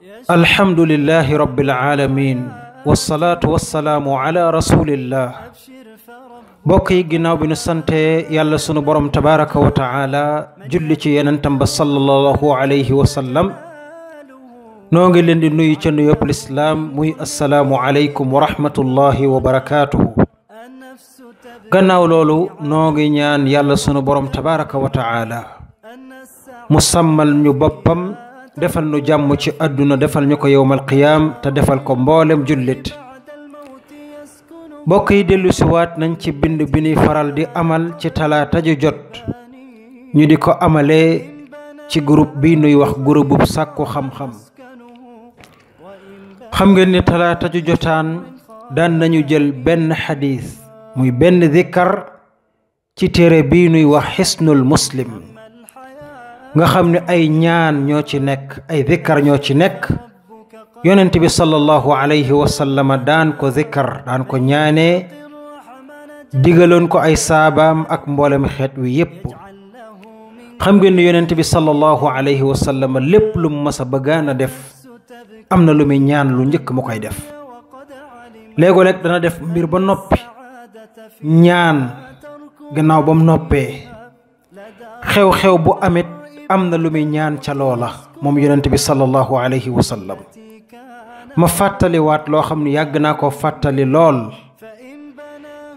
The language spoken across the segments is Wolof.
الحمد لله رب العالمين والصلاة والسلام على رسول الله بوكي غيناو بي نسانتي يالا سونو بروم تبارك وتعالى جولي سي يننتام صلى الله عليه وسلم نوغي لين دي نوي سي نيو الاسلام موي السلام عليكم ورحمه الله وبركاته غناو لولو نوغي ñaan يالا سونو بروم تبارك وتعالى مسمال ñu bopam defal nu jàmm ci aduna defal ñuko yowmal qiyam ta defal ko mbolem julit bokk yi delu ci wat nañ ci bind bi ni faral di amal ci talaata ju jot ñu di ko amale ci groupe bi nuy wax groupe bu sakku xam-xam xam ngeen ni talaata ju jotaan daan nañu jël ben hadith muy ben zikr ci téré bi nuy wax hisnul muslim nga xamne ay ñaan ñoo ci nek ay zikr ñoo ci nek yonent bi sallallahu alayhi wa sallam daan ko zikr daan ko ñaané digalon ko ay saabam ak mbolem xet wi yépp xam ngeen ni yonent bi sallallahu alayhi wa sallam lépp lu massa bëgana def amna lu mi ñaan lu ñëk mu koy def légo lek dana def mbir ba noppi ñaan gannaaw bam noppé xew-xew bu amit amna lu mi ñaan ca loola mom yonent bi sallallahu alayhi wa sallam ma fatali wat lo xamni yag na ko fatali lol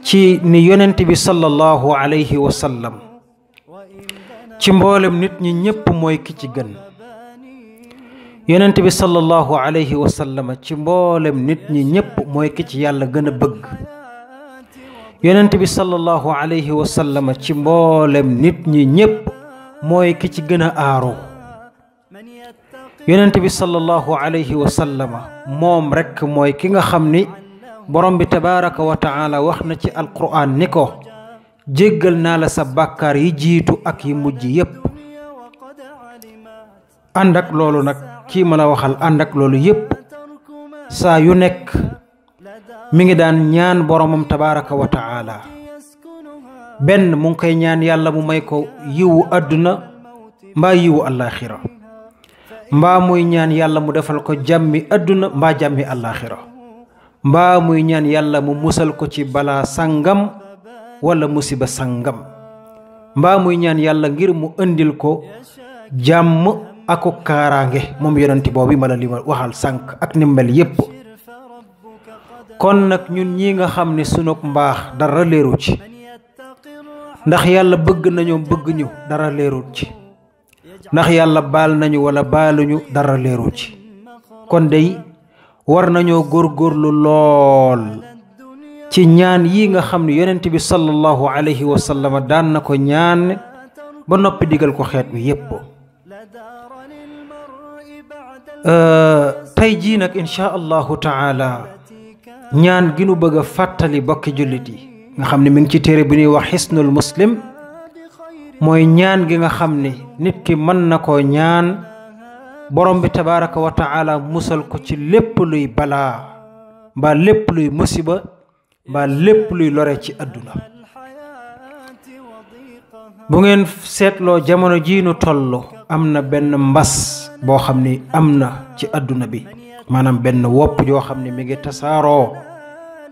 ci ni yonent bi sallallahu alayhi wa sallam ci mboolem nit ñi ñepp moy ki ci gën yonent bi sallallahu alayhi wa sallam ci mboolem nit ñi ñepp moy ki ci yàlla gëna bëgg yonent bi sallallahu alayhi wa sallam ci mboolem nit ñi ñepp moy ki ci gëna aaru yonent bi sallallahu alayhi wa sallama mom rek moy ki nga xamni borom bi tabaaraka wa taala waxna ci alquran niko jéggal na la sa bakkar yi jitu ak yi mujj yépp andak lolu nak ki mala waxal andak lolu yépp sa yu nek mi ngi daan ñaan boromam tabaaraka wa taala ben mu ngi koy ñaan yàlla mu may ko yiwu aduna mba yiwu alakhirah mba muy ñaan yàlla mu defal ko jammi aduna mba jammi alakhirah mba muy ñaan yàlla mu musal ko ci bala sangam wala musiba sangam mba muy ñaan yàlla ngir mu andil ko jàmm ak kaaraange mom yonenti bobu mala li waxal sank ak nimbal yépp kon nak ñun ñi nga xamni sunuk mbax dara leeru ci ndax yàlla bëgg nañu bëgg ñu dara leeru ci ndax yàlla baal nañu wala baaluñu dara leeru ci kon day war nañu góorgóorlu lool ci ñaan yi nga xamni yonent bi sallallahu alayhi wa sallam daan na ko ñaan ba noppi digal ko xeet wi yépp tay ji nak insha Allah taala ñaan gi nu bëgg fatali bokki julit yi nga xamni mi ngi ci téré bi ñuy wax hisnul muslim moy ñaan gi nga xamni nit ki man nako ñaan borom bi tabaaraka wa taala musal ko ci lépp luy bala ba lépp luy musiba ba lépp luy lore ci aduna bu ngeen setlo jamono ji nu tollu amna ben mbass bo xamni amna ci aduna bi manam ben wop jo xamni mi ngi tasaaro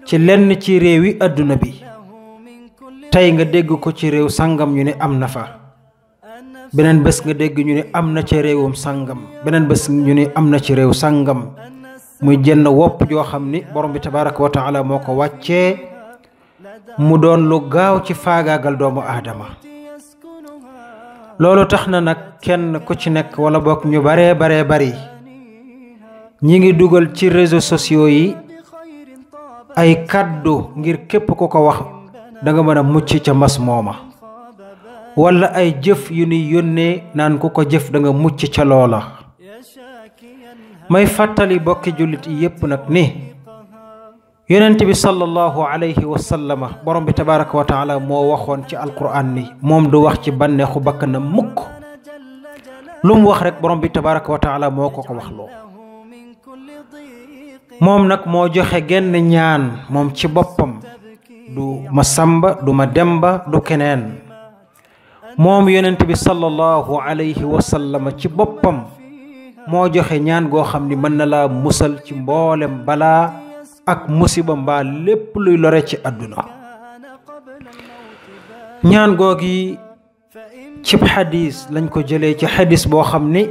ci lenn ci réewi aduna bi tay nga dégg ko ci réew sangam ñu ne amna fa benen bés nga dégg ñu ne amna ci réewum sangam benen bés ñu ne amna ci réew sangam muy jenn wop jo xamni borom bi tabaaraku wa taala moko wacce mu doon lu gaaw ci faagaagal doomu adama lolu taxna nak kenn ku ci nek wala bok ñu bare bari ñi ngi duggal ci réseaux sociaux yi ay kaddu ngir képp ko ko wax da nga mëna mucc ca mas moma wala ay jëf yu ni yónnee naan ku ko jëf da nga mucc ca loola may fàttali bokki jullit yépp nag ni yonent bi sallallahu alayhi wa sallama borom bi tabaaraka wa taala moo waxoon ci alquran ni moom du wax ci bànneexu bakkanam mukk lu mu wax rek borom bi tabaaraka wa taala moo ko wax loo moom nag moo joxe genn ñaan moom ci boppam du ma samba du ma demba du keneen moom yonent bi sallallahu alayhi wa sallam ci boppam moo joxe ñaan goo xam ni mën na laa musal ci mboolem balaa ak musiba mbaa lépp luy lore ci àdduna. ñaan googi cib xadis lañ ko jëlee ci xadis boo xam ni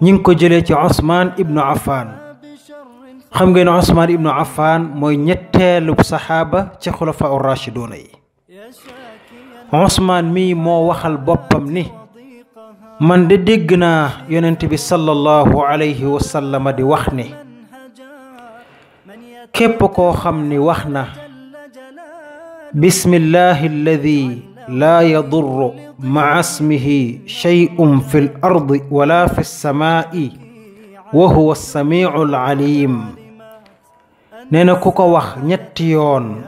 ñi ngi ko jëlee ci Usmaan ibnu Affaan. xam ngeen Usmaan ibnu Affaan mooy ñetteelu saxaaba ci xulafa ar-raashiduuna yi. Usmaan mii moo waxal boppam ni man de dégg naa yonent bi sallallahu alayhi wa sallam di wax ni képp koo xam ni wax na bismillahi alladi laa yadurru ma'a ismihi shay'un fil ardi wala fis samaa'i wa huwa as-sami'ul alim. nee na ku ko wax ñetti yoon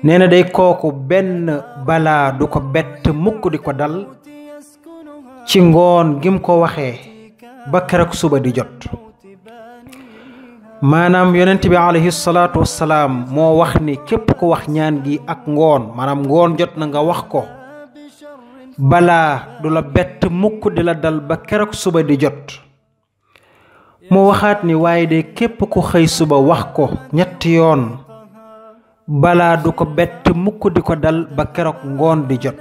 nee na day kooku benn balaa du ko bett mukk di ko dal ci ngoon gim ko waxee ba keroog suba di jot. maanaam yonent bi alayhi salaatu wassalaam moo wax ni képp ko wax ñaan gi ak ngoon maanaam ngoon jot na nga wax ko balaa du la bett mukk di la dal ba keroog suba di jot. mu waxaat ni waaye de képp ku xëy suba wax ko ñetti yoon balaa du ko bett mukk di ko dal ba keroog ngoon di jot.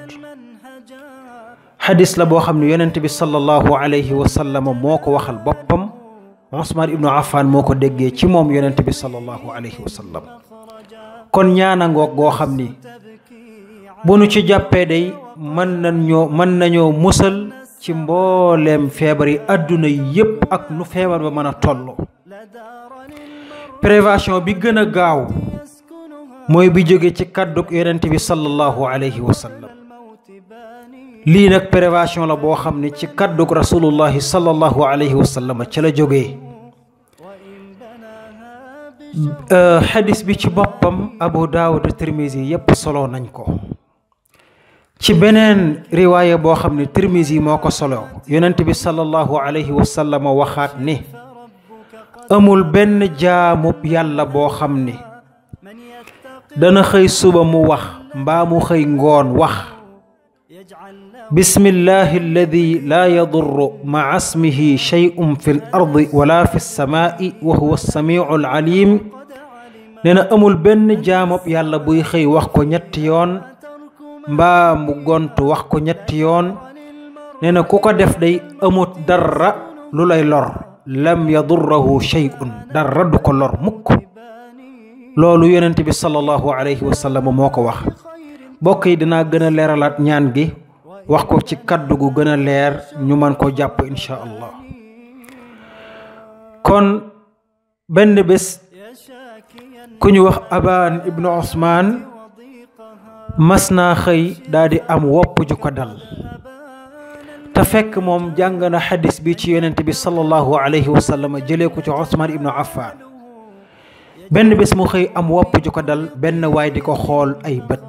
xadis la boo xam ne yonent bi sallallahu alayhi wa sallam moo ko waxal boppam. Usmaan ibnu Affaan moo ko déggee ci moom yonent bi sallallahu alayhi wa sallam. kon ñaana ngoog goo xam ni bu nu ci jàppee day mën nañoo musal ci mbooleem feebar yi àdduna yépp ak nu feebar ba mën a toll. prévention bi gën a gaaw mooy bi jóge ci kàddug yonent bi sallallahu alayhi wa sallam. lii nag prévention la boo xam ne ci kàddug rasulullahi sallallahu alayhi wa sallam ci la jógee. xadis bi ci boppam Abu Daawud Tirmizi yépp solo nañ ko. ci beneen riwaaya boo xam ne Tirmizi moo ko solo yonent bi sallallahu alayhi wa sallam waxaat ni amul benn jaamub yàlla boo xam ni dana xëy suba mu wax mbaa mu xëy ngoon wax bismillahi alladi laa yadurru ma'a ismihi shay'un fil ardi wala fis samaa'i wa huwa as-sami'ul alim. nee na amul benn jaamub yàlla buy xëy wax ko ñetti yoon mbaa mu gontu wax ko ñetti yoon nee na ku ko def day amut dara lu lay lor lam yadurruhu shay'un dara du ko lor mukk. loolu yonent bi sallallahu alayhi wa sallam moo ko wax. mbokk yi dinaa gën a leeralaat ñaan gi wax ko ci kaddu gu gën a leer ñu mën ko jàpp insha allah. kon benn bés ku ñu wax Abaan ibnu Usmaan mas naa xëy daal di am wopp ju ko dal te fekk moom jàng na xadis bi ci yonent bi sallallahu alayhi wa sallam jëlee ko ci Usmaan ibnu Affaan. benn bés mu xëy am wopp ju ko dal benn waay di ko xool ay bët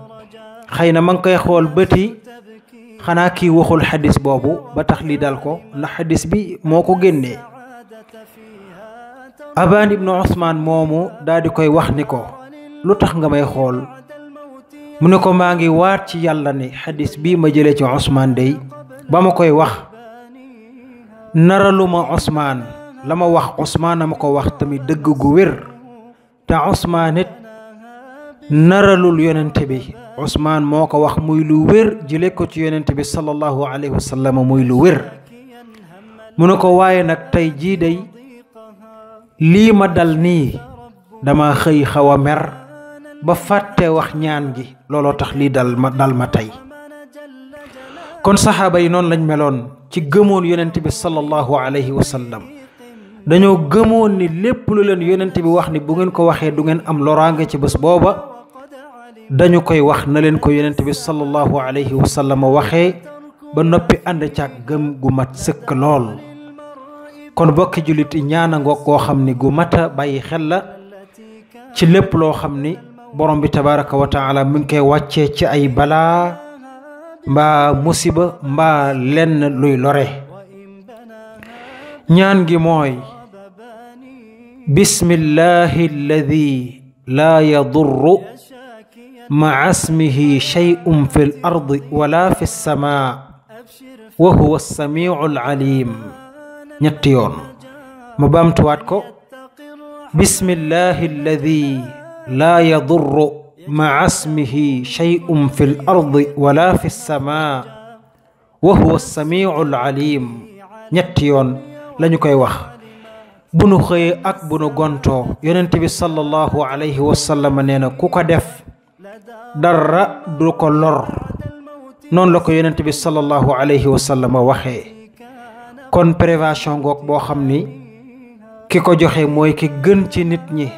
xëy na ma ngi koy xool bëti xanaa kii waxul xadis boobu ba tax li dal ko ndax xadis bi moo ko génnee. Abaan ibnu Usmaan moomu daal di koy wax ni ko lu tax nga may xool mu ne ko maa ngi waat ci yàlla ne xadis bii ma jëlee ci Usmaan dey ba ma koy wax naraluma Usmaan la ma wax Usmaan a ma ko wax tamit dëgg gu wér te Usmaan it naralul yonent bi Usmaan moo ko wax muy lu wér jëlee ko ci yonent bi sallallahu alayhi wa sallam muy lu wér. mu ne ko waaye nag tey jii day lii ma dal nii dama xëy xaw a mer ba fàtte wax ñaan gi looloo tax lii dal ma tey. kon saxaaba yi noonu lañ meloon ci gëmoon yonent bi sallallahu alayhi wa sallam. dañoo gëmoon ni lépp lu leen yonent bi wax ni bu ngeen ko waxee du ngeen am loraange ci bés booba dañu koy wax na leen ko yonent bi sallallahu alayhi wa sallam waxee ba noppi ànd caag gëm gu mat sëkk lool. kon bokki jullit ñaana ngoog koo xam ni gu mata bàyyi xel la ci lépp loo xam ni borom bi tabaraka wa taala mi ngi koy wàccee ci ay balaa mbaa musiba mbaa lenn luy lore. ñaan gi mooy bismillahi alladi laa yadurru ma'a ismihi shay'un fil ardi wala fis samaa wa huwa as-sami'ul alim. ñetti yoon ma baamtuwaat ko bismillahi alladi laa yadurru ma'a ismihi shay'un fil ardi wala fis samaa wa huwa as-sami'ul alim ñetti yoon lañu koy wax bu nu xëyee ak bu nu gontoo yonent bi sallallahu alayhi wa sallam nee na ku ko def dara du ko lor noonu la ko yonent bi sallallahu alayhi wa sallam waxee kon prévention goog boo xam ni ki ko joxe mooy ki gën ci nit ñi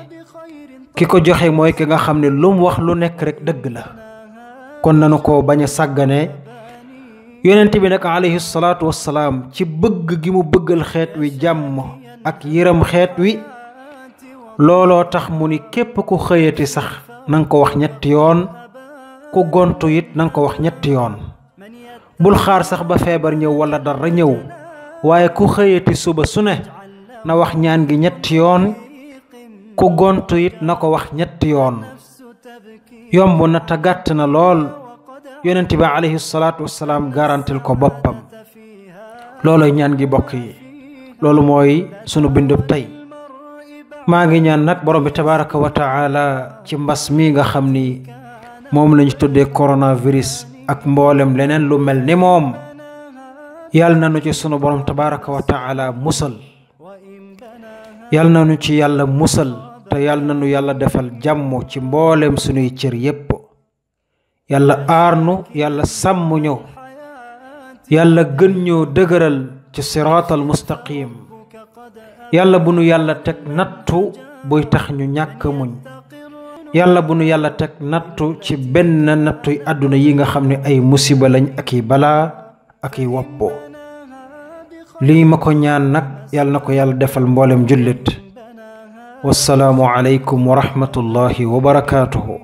ki ko joxe mooy ki nga xam ne lu mu wax lu nekk rek dëgg la kon nanu ko bañ a sàggane yonent bi nag alayhi salaatu wassalaam ci bëgg gi mu bëggal xeet wi jàmm ak yërëm xeet wi looloo tax mu ni képp ku xëyati sax nanga ko wax ñetti yoon ku gontu it nanga ko wax ñetti yoon bul xaar sax ba feebar ñëw wala dara ñëw waaye ku xëyati suba su ne na wax ñaan gi ñetti yoon ku gontu it na ko wax ñetti yoon yomb na te gàtt na lool yonent bi alayhi salaatu wassalaam garantil ko boppam looloy ñaan gi bokk yi loolu mooy sunu bindub tey maa ngi ñaan nag borom bi tabaraka wa taala ci mbas mi nga xam ni moom lañu tuddee coronavirus ak mboolem leneen lu mel ni moom yàlla na nu ci sunu borom tabaraka wa taala musal yàlla na nu ci yàlla musal te yàlla na nu yàlla defal jàmm ci mboolem sunuy cër yépp yàlla aar nu yàlla sàmm ñu yàlla gën ñoo dëgëral ci siraatal mustaqim yàlla bu nu yàlla teg nattu buy tax ñu ñàkk muñ yàlla bu nu yàlla teg nattu ci benn nattuy àdduna yi nga xam ne ay musiba lañ ak i balaa ak i woppo lii ma ko ñaan nag yàlla na ko yàlla defal mboolem jullit wassalaamu aleykum wa rahmatullahi wa barakaatuhu